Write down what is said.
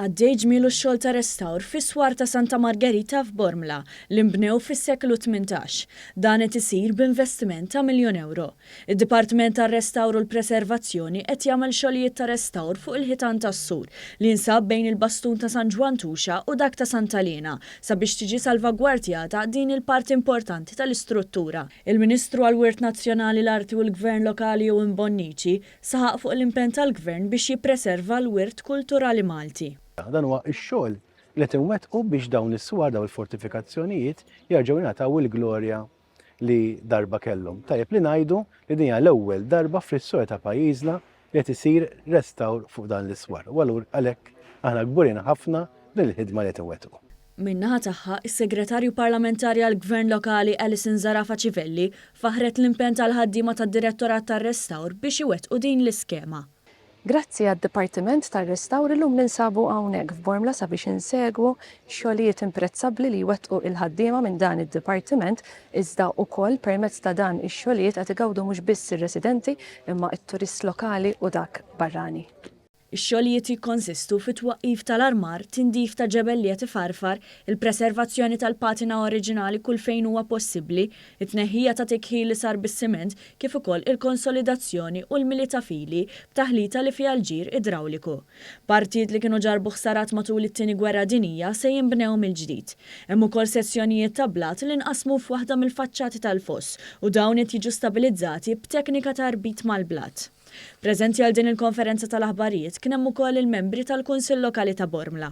Għaddej ġmielu x-xogħol ta' restawr fis-swar ta' Santa Margherita f'Bormla li nbnew fis-seklu 18. Dan qed isir b'investiment ta' 1,000,000 ewro. Id-Dipartiment tar-Restawr u l-Preservazzjoni qed jagħmel xogħlijiet ta' restawr fuq il-ħitan tas-sur li jinsab bejn il-Bastun ta' San Ġwann Tuxa u dak ta' Santa Liena sabiex tiġi salvagwardjata din il-parti importanti tal-istruttura. Il-Ministru għall-Wirt Nazzjonali, l-Arti u l-Gvern Lokali Owen Bonnici Saħaq fuq l-impenn tal-Gvern biex jippreserva l-wirt kulturali Malti. Dan huwa x-xogħol li qed inwettqu biex dawn is-swar, dawn il-fortifikazzjonijiet jerġgħu jingħataw il-glorja li darba kellhom. Tajjeb li ngħidu li din hija l-ewwel darba fl-istorja ta' pajjiżna li qed isir restawr fuq dan l-iswar u allura għalhekk aħna kburin ħafna b'din il-ħidma li qed inwettqu. Min-naħa tagħha, is-Segretarju Parlamentari għall-Gvern Lokali Alison Zerafa Civelli faħħret l-impenn tal-ħaddiema tad-Direttorat tar-Restawr biex iwettqu din l-iskema. Grazzi għad-Dipartiment tar-Restawr illum ninsabu hawnhekk f'Bormla sabiex insegwu xogħlijiet imprezzabbli li jwettqu il-ħaddiema minn dan id-dipartiment iżda wkoll permezz ta' dan ix-xogħlijiet qed igawdu mhux biss ir-residenti imma t-turist lokali u dak barrani. Ix-xogħlijiet jikkonsistu fit-twaqqif tal-armar, tindif ta' ġebel li qed ifarfar, il-preservazzjoni tal-patina oriġinali kull fejn huwa possibbli, it-tneħħija ta' tikħil li sar bis-siment kif ukoll il-konsolidazzjoni u l-mili ta' fili b'taħlita li fiha l-ġir idrawliku. Partijiet li kienu ġarrbu ħsarat matul it-Tieni Gwerra Dinjija se jinbnew mill-ġdid. Hemm ukoll sezzjonijiet ta' blat li nqasmu f'waħda mill-faċċati tal-foss u dawn qed jiġu stabilizzati b'teknika ta' rbit mal-blat. Preżenti għal din il-konferenza tal-aħbarijiet kien hemm ukoll il-membri tal-Kunsill Lokali ta' Bormla.